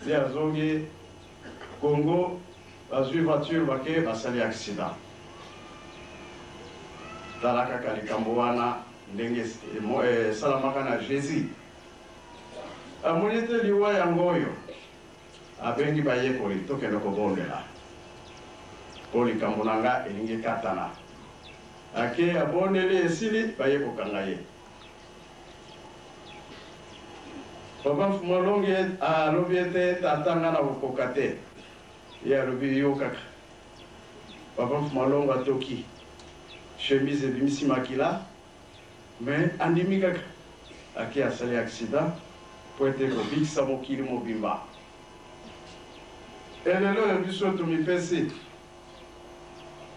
Ye azongi Congo, bazwi voiture bake basali accident. Tala kaka likambo wana ndenge esalamaka na Jesus. Amoni ete liwa yango oyo, abengi bayekoli, tokende kobondela mpo likambo na nga elingi ekatana. Ake abondeli, esili, baye kokanga ye. Papa Mfumu alongi alobi ete tata nga nakokoka te. Ye alobi yo kaka. Papa Mfumu Alongo atoki chemise ebimisi makila mais andimi kaka ake asali accident mpo ete kobikisa mokili mobimba. Et lelo oyo biso tomipesi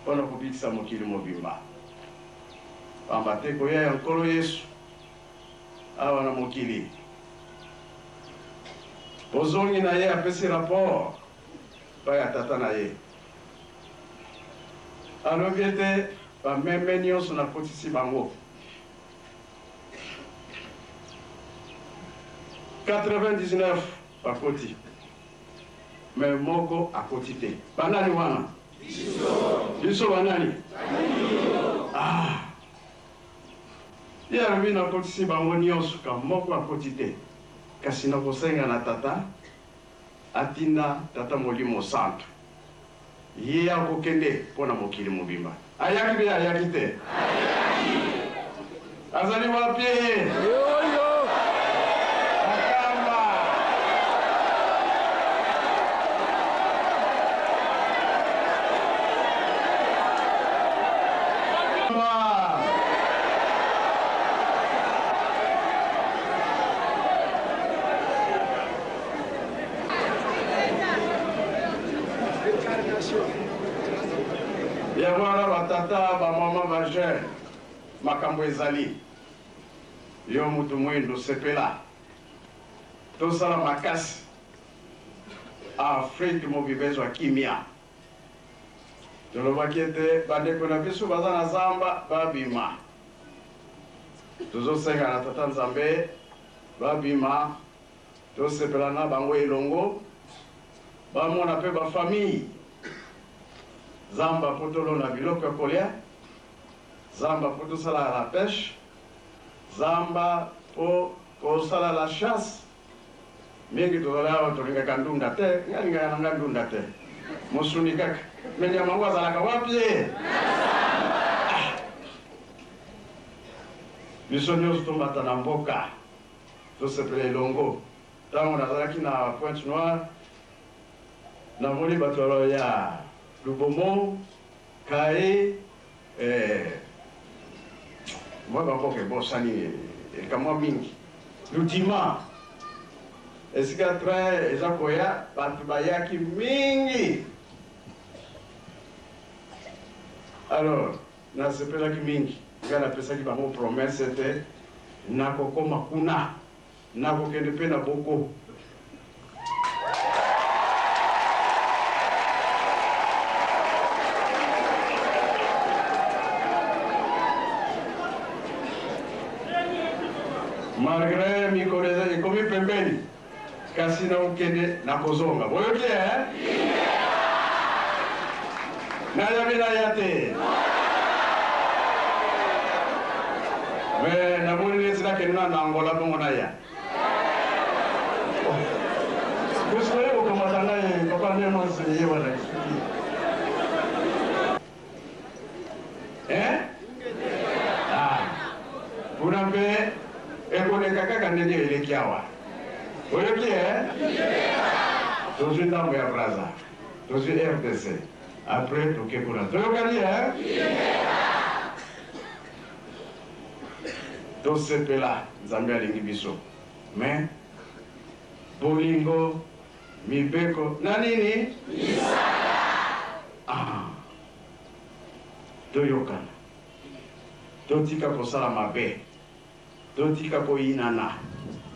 mpo na kobikisa mokili mobimba. Pamba te koya ya Nkolo Yesu awa na mokili, bozongi na ye apesi rapport epai ya Tata na ye. Alobi ete, Bameme nyonso nakotisi bango. 99 bakoti, mais moko akoti te. Banani wana? Biso. Biso banani? Ah! Ye alobi, Nakotisi bango nyonso, ka moko akoti te. Kasi nakosenga na Tata atinda Tata Molimo Santu. Ye akokende mpo na mokili mobimba. Ayaki mpe ayaki te? Ayaki. Azali wapi? Ye oyo. Akamba. Yango wana ba tata, ba mama, ba jeunes, makambo ezali. Yo mutu muindu sepela. Tosala makasi Afrique mobimba ezwa kimia. Tolobaki ete bandeko na biso baza na zamba babima. Tozosenga na Tata Nzambe babima Tosepela na bango elongo, bamona pe ba famille. Zamba po tolona biloko ya kolia, zamba po tosala la peche, zamba po kosala la chasse. Mingi tozali awa tolingaka ndunda te, nga nalingaka na nga ndunda te, mosuni kaka. Mais nyama yango azalaka wapi? Ah! Biso nionso tomata na mboka. Tosepela elongo. Tango nazalaki na Pointe Noire, namoni bato ya Lubomo, Kae, eh, mwa ba mboka ebosani ekamwa mingi. Lutima, esika train eza koya, bato bayaki mingi. Alors, Nasepelaki mingi. Ngai napesaki bango promesse ete nakokoma kuna, nakokende mpe na boko. Malgre mikolo ekomi pembeni, kasi nakokende, nakozonga. Boyoki eh? Nayabi naya te. Mais namoni neti nakende na na Angola bongo naya. Bosoye kokamata ngai papa nde mwasi ye wana esuki. Eh? Ah. Kuna mpe ekoleka kaka ndenge eleki awa. Oyoki eh? Tozwi ndambo ya Brazza, tozwi RDC, après toke kuna. Toyokani eh? Tosepela, Nzambe alingi biso. Mais bolingo, mibeko na nini? Ah. Toyokana. Totika kosala mabe. Totika koyinana.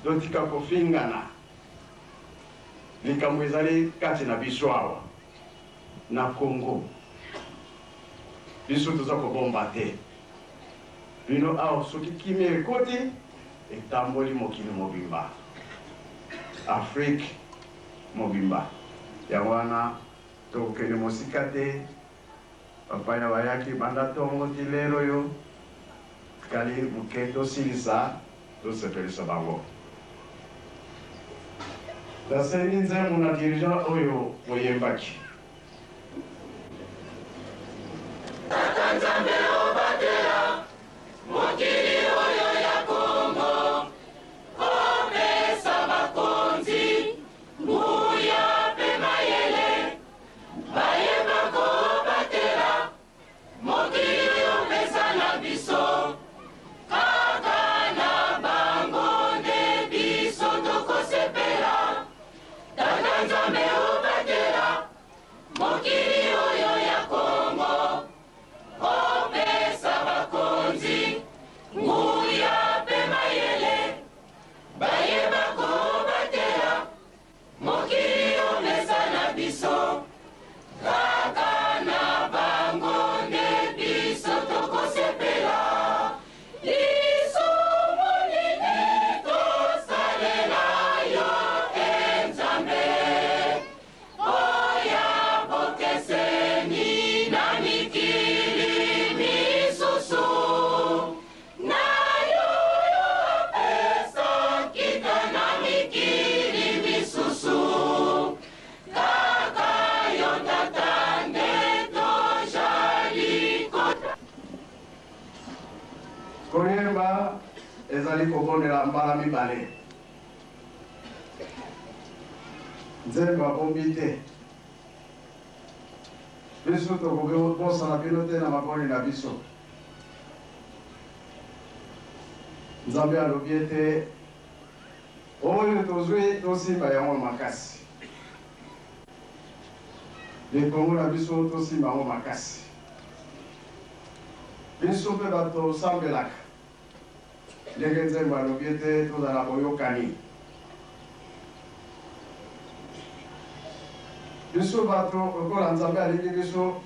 Totika kofingana. Likambo ezali kati na biso awa na Congo. Biso toza kobomba te. Bino awa soki kimia ekoti, etamboli mokili mobimba. Afrique. mobimba. Yango wana tokokende mosika te, bapaya bayaki banda ntongo ti lelo oyo, tikali moke tosilisa tosepelisa bango. Nasengi nzembo na dirigeant oyo oyembaki. Tata Nzambe obatela mokili oyo ya Kongo, kopesa bakonzi nguya pe mayele, bayeba kobatela mokili opesa na biso, kaka na bango nde biso tokosepela. Tata Nzambe obatela mokili oyo ya Kongo, opesa bakonzi nguya pe mayele, bayeba kobatela mokili opesa na biso, kaka na bango nde biso tokosepela. Lisumu nini tosalela yo e Nzambe, oya bokeseni na mikili misusu, na yo yo apesa nkita na mikili misusu, kaka yo Tata nde tojali kota. Koyemba ezali kobondela mbala mibale. Nzembo abombi te. Biso tokobosana bino te na mabondeli na biso. Nzambe alobi ete oyo tozwi tosimba yango makasi. Likongo na biso tosimba yango makasi. Biso mpe bato tosambelaka ndenge nzembo alobi ete tozala boyokani. Biso bato lokola Nzambe alingi biso,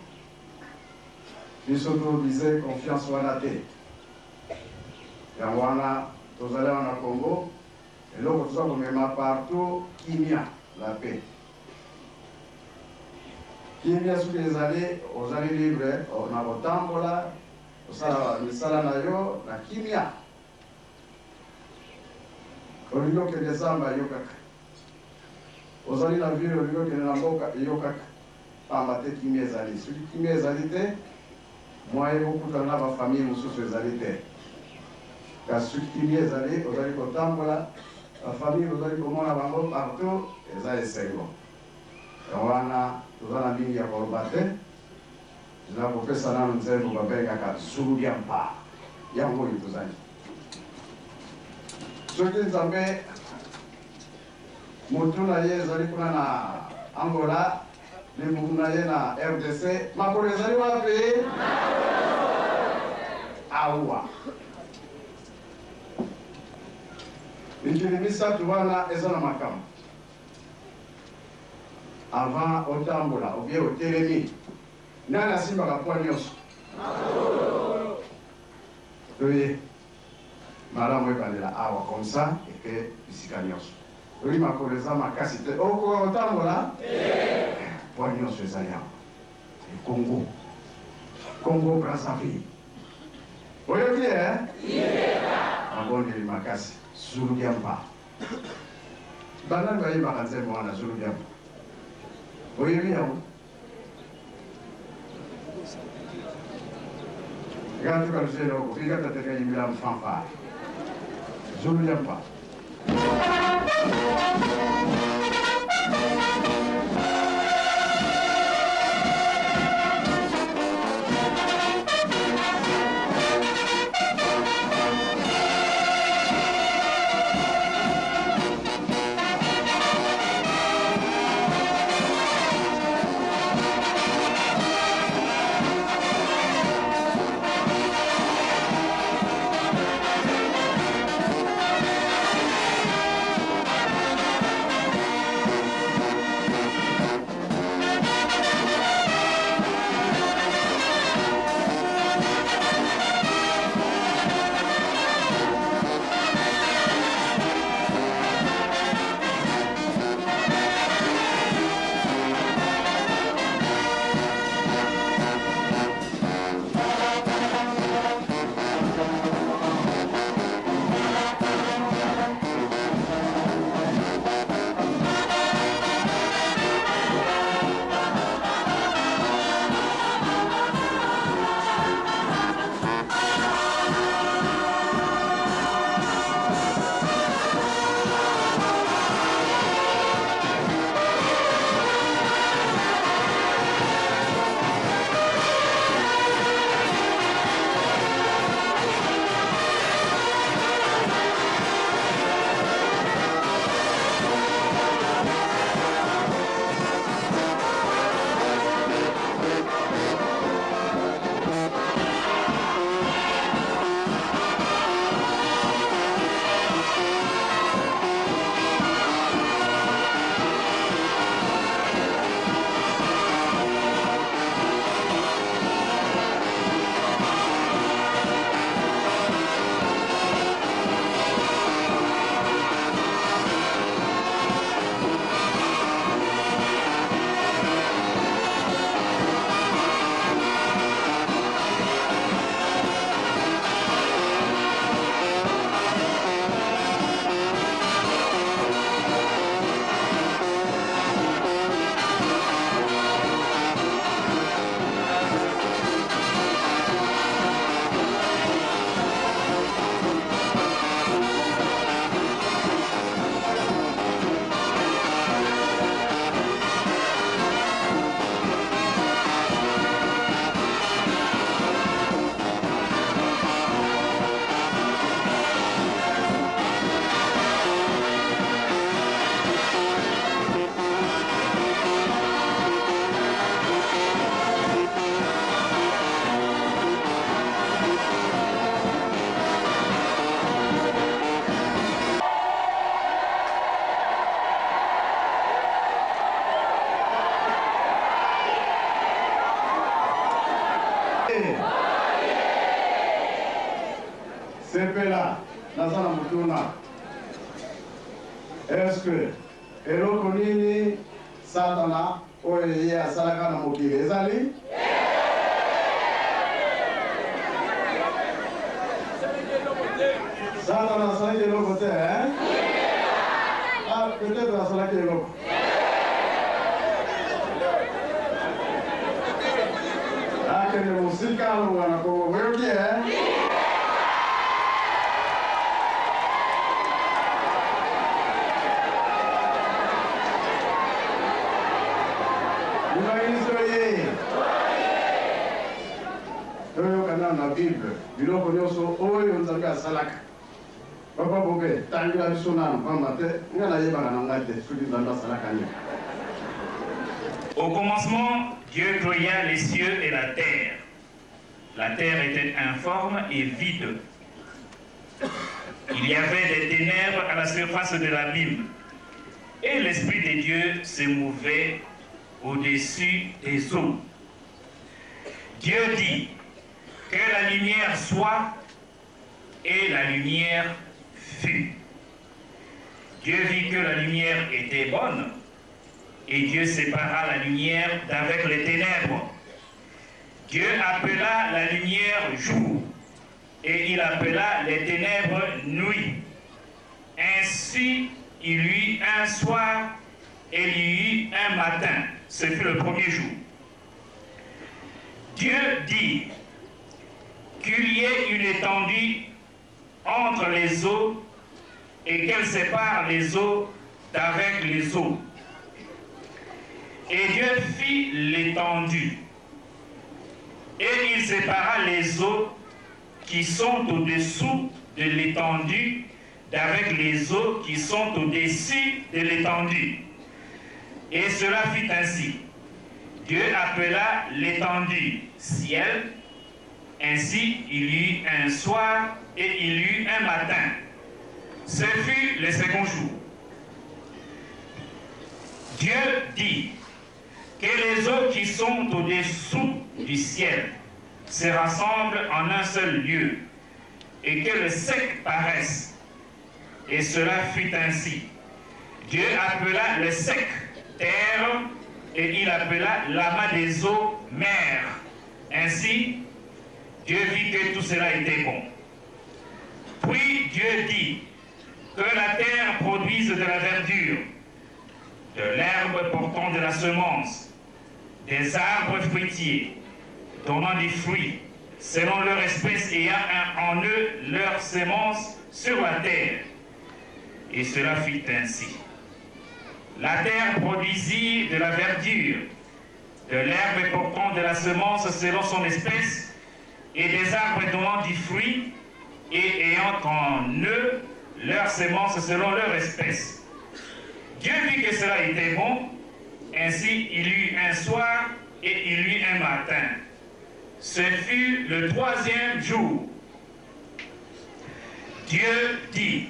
biso tobize confiance wana te. Yango wana tozali awa na Congo, eloko toza komema partout kimia, la paix. Kimia soki ezali, ozali libre na kotambola, kosala misala na yo na kimia. Olingi okende zamba, yo kaka. Ozali na ville, olingi okende na mboka, yo kaka. Pamba te kimia ezali. Soki kimia ezali te, moyen bokutana na ba famille mosusu ezali te. Kasi soki kimia ezali, ozali kotambola, ba famille ozali komona bango partout, eza esengo. Yango wana toza na mingi ya koloba te. Na kopesa nanu nzembo babengaka Zulu dia Mpa. Yango oyo tozali. Soki Nzambe motu na ye ezali kuna na Angola, libumu na ye na RDC, makolo ezali wapi? Awa. Mikili misato wana eza na makambo. Avant otambola ou bien otelemi, nani asimbaka poids nyonso? Toye malamu ebandela awa comme ça eke bisika nyonso. Soki makolo eza makasi te, okoka kotambola? Poids nyonso ezali awa. Congo, Congo Brazzaville. Oyoki eh? Mabondeli makasi, Zulu Diampa. Banani bayembaka nzembo wana Zulu Diampa? Oyebi yango? Gatuka lusele oko bika tateka yimbila mfanfare. Zulu Diampa. kuna. Est-ce que eloko nini Satana oyo ye asalaka na mokili ezali? Satana asalaki eloko te, hein? Ah, peut-être asalaki eloko. Akende mosika alongwa na Kongo, boyoki, hein? Bimaiso ye. Toyoka nano na Bible biloko nyonso oyo Nzambe asalaka. Papa Bobe, tangela biso nano, pamba te nga nayebaka na ngai te soki Nzambe asalaka nini. Au commencement, Dieu créa les cieux et la terre. La terre était informe et vide. Il y avait des ténèbres à la surface de l'abîme. Et l'Esprit de Dieu se mouvait au-dessus des eaux. Dieu dit que la lumière soit, et la lumière fut. Dieu vit que la lumière était bonne, et Dieu sépara la lumière d'avec les ténèbres. Dieu appela la lumière jour, et il appela les ténèbres nuit. Ainsi, il y eut un soir et il y eut un matin. Ce fut le premier jour. Dieu dit qu'il y ait une étendue entre les eaux et qu'elle sépare les eaux d'avec les eaux. Et Dieu fit l'étendue. Et il sépara les eaux qui sont au-dessous de l'étendue d'avec les eaux qui sont au-dessus de l'étendue. Et cela fut ainsi. Dieu appela l'étendue ciel. Ainsi, il y eut un soir et il y eut un matin. Ce fut le second jour. Dieu dit que les eaux qui sont au-dessous du ciel se rassemblent en un seul lieu et que le sec paraisse. Et cela fut ainsi. Dieu appela le sec terre et il appela l'amas des eaux mer. Ainsi, Dieu vit que tout cela était bon. Puis Dieu dit que la terre produise de la verdure, de l'herbe portant de la semence, des arbres fruitiers donnant des fruits, selon leur espèce ayant en eux leur semence sur la terre. Et cela fut ainsi. La terre produisit de la verdure, de l'herbe portant de la semence selon son espèce, et des arbres donnant du fruit, et ayant en eux leur semence selon leur espèce. Dieu vit que cela était bon, ainsi il y eut un soir et il y eut un matin. Ce fut le troisième jour. Dieu dit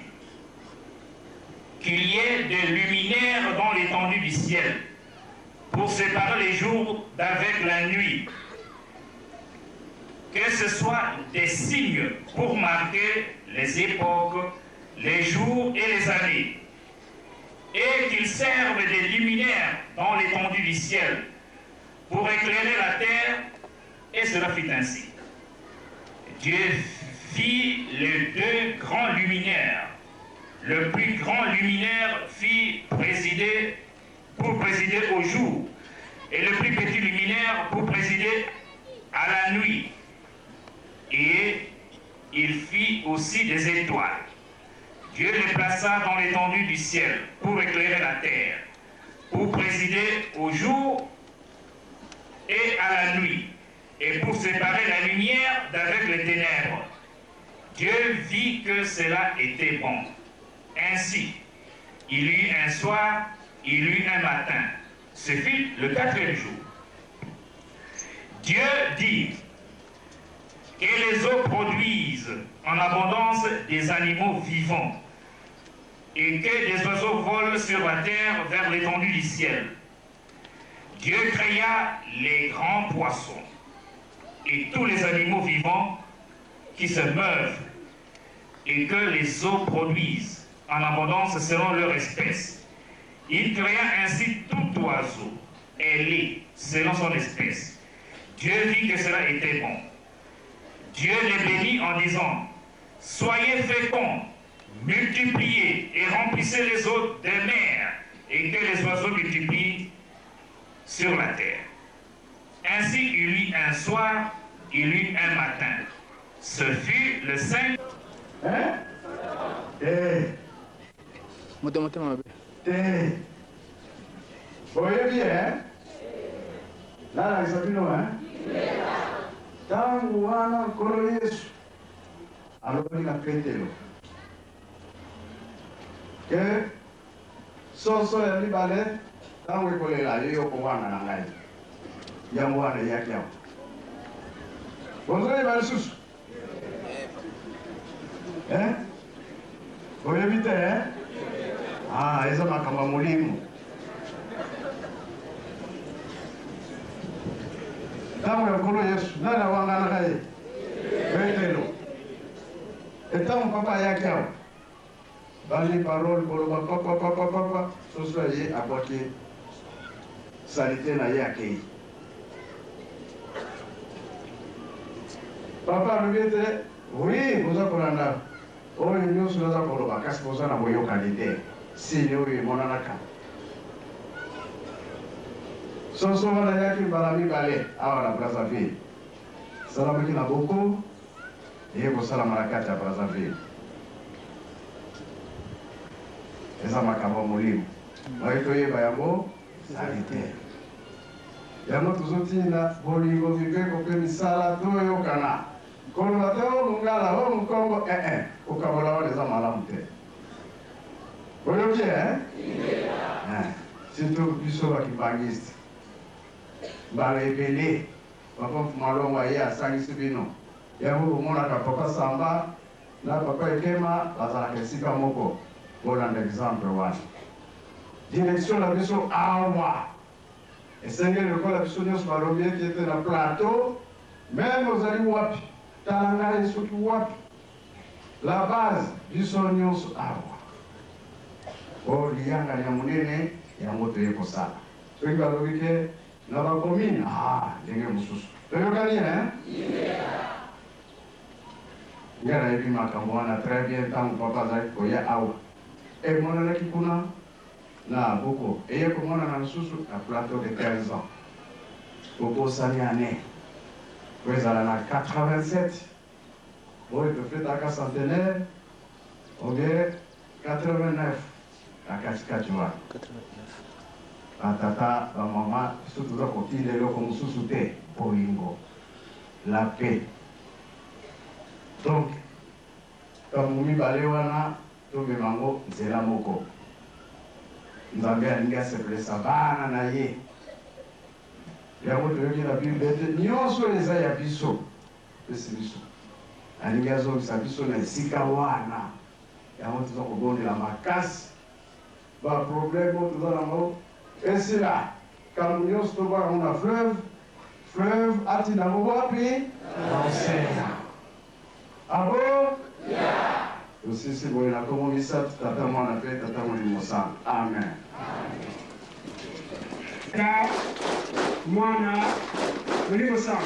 qu'il y ait des luminaires dans l'étendue du ciel pour séparer les jours d'avec la nuit. Que ce soit des signes pour marquer les époques, les jours et les années, et qu'ils servent des luminaires dans l'étendue du ciel pour éclairer la terre, et cela fut ainsi. Dieu fit les deux grands luminaires. Le plus grand luminaire fit présider pour présider au jour, et le plus petit luminaire pour présider à la nuit. Et il fit aussi des étoiles. Dieu les plaça dans l'étendue du ciel pour éclairer la terre, pour présider au jour et à la nuit, et pour séparer la lumière d'avec les ténèbres. Dieu vit que cela était bon. Ainsi, il y eut un soir, il y eut un matin. Ce fut le quatrième jour. Dieu dit que les eaux produisent en abondance des animaux vivants et que des oiseaux volent sur la terre vers l'étendue du ciel. Dieu créa les grands poissons et tous les animaux vivants qui se meuvent et que les eaux produisent en abondance selon leur espèce. Il créa ainsi tout oiseau ailé selon son espèce. Dieu vit que cela était bon. Dieu les bénit en disant, Soyez féconds, multipliez et remplissez les eaux des mers, et que les oiseaux multiplient sur la terre. Ainsi il eut un soir, il eut un matin. Ce fut le 5. Hein? Eh. Moto motema mabe. Te. Boyebi eh? Nalakisa bino eh? Ntango wana Nkolo Yesu alobaki na Petelo ke soso ya mibale ntango ekolela yo okowanga na ngai. Yango wana eyaki awa. Bozoyeba lisusu? Eh? Boyebi te eh? Ah, eza makambo ya molimo. Ntango ya Nkolo Yesu, nani awanganaka ye? Petelo. Etango papa ayaki awa, bali parole koloba papa papa papa, soso ye abwaki salite na ye akei. Papa alobi ete oui, boza kolanda oyo nyonso naza koloba, kasi boza na boyokani te. Signe oyo emonanaka soso wana eyaki mbala mibale awa na Brazzaville, esalamaki na Boko, eye kosalama na kati ya Brazzaville. Eza makambo ya molimo, oyo toyeba yango ezali te. Yango tozotinda bolingo, mibeko mpe misala toyokana. Koloba te o mongala o mokongo, eh eh, kokabola wana eza malamu te. Boyoki eh? Eh, surtout biso ba kimbanguiste. Mbala ebele papa Mfumalongo aye asangisi bino. Yango bomonaka papa Samba na papa Ekema bazalaka esika moko. Bolanda exemple wana. Direction na biso awa esengeli lokola biso nyonso balobi ete ete na plateau meme ozali wapi, tala ngai soki wapi, la base biso nyonso awa o liyangani ya monene yango toye kosala. Soki balobi ke na ba commune, ah, ndenge mosusu toyokani eh? Ngai nayebi makambo wana très bien. Ntango papa azalaki koya awa, emonanaki kuna na Boko, eye komonana lisusu na plateau de 15 ans. Bobosani année po ezala na 87 oyo tofetaka centenaire, obie 89 na katikati wana. Batata, bamama, biso toza kotinda eloko mosusu te, bolingo, la paix. Donc ntango mibale wana tomema yango nzela moko. Nzambe alingi asepelisa bana na ye. Yango toyoki na Bible ete nyonso eza ya biso, pesi biso. Alingi azongisa biso na esika wana. Yango toza kobondela makasi, ba problème oyo toza nango esila. Kambo nyonso tobwaka yango na fleuve, fleuve atinda yango wapi? Na océan. Abo tosisi boye na kombo misato, Tata, Mwana mpe Tata Molimo Santo. Amen. Tata, Mwana, Molimo Santo.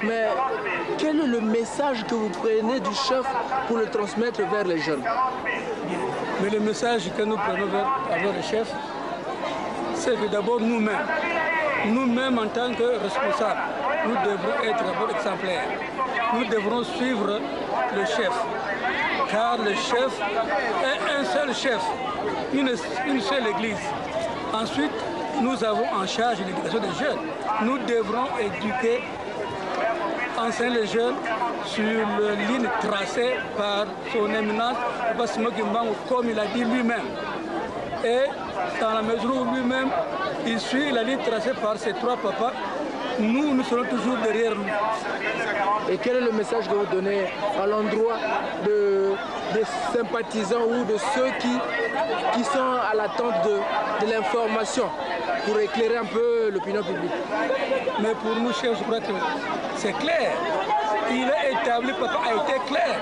Mais quel est le message que vous prenez du chef pour le transmettre vers les jeunes? Mais le message que nous prenons vers, vers le chef, c'est que d'abord nous-mêmes, nous-mêmes en tant que responsables, nous devrons être d'abord exemplaires. Nous devrons suivre le chef, car le chef est un seul chef, une, une seule église. Ensuite, nous avons en charge l'éducation des jeunes. Nous devrons éduquer, enseigner les jeunes sur la ligne tracée par son éminence, Papa Simon Kimbangu, comme il a dit lui-même. Et dans la mesure où lui-même, il suit la ligne tracée par ses trois papas, nous, nous serons toujours derrière lui. Et quel est le message que vous donnez à l'endroit de, des sympathisants ou de ceux qui, qui sont à l'attente de, de l'information pour éclairer un peu l'opinion publique? Mais pour nous, chefs, je crois que c'est clair. Il est établi, papa a été clair,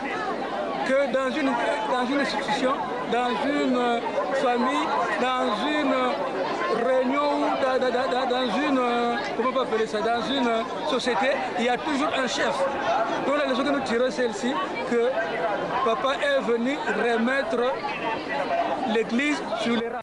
que dans une, dans une institution, dans une famille, dans une réunion ou dans, dans, dans une, comment on peut appeler ça, dans une société, il y a toujours un chef. Donc la leçon que nous tirons, c'est celle-ci, que papa est venu remettre l'église sur les rails.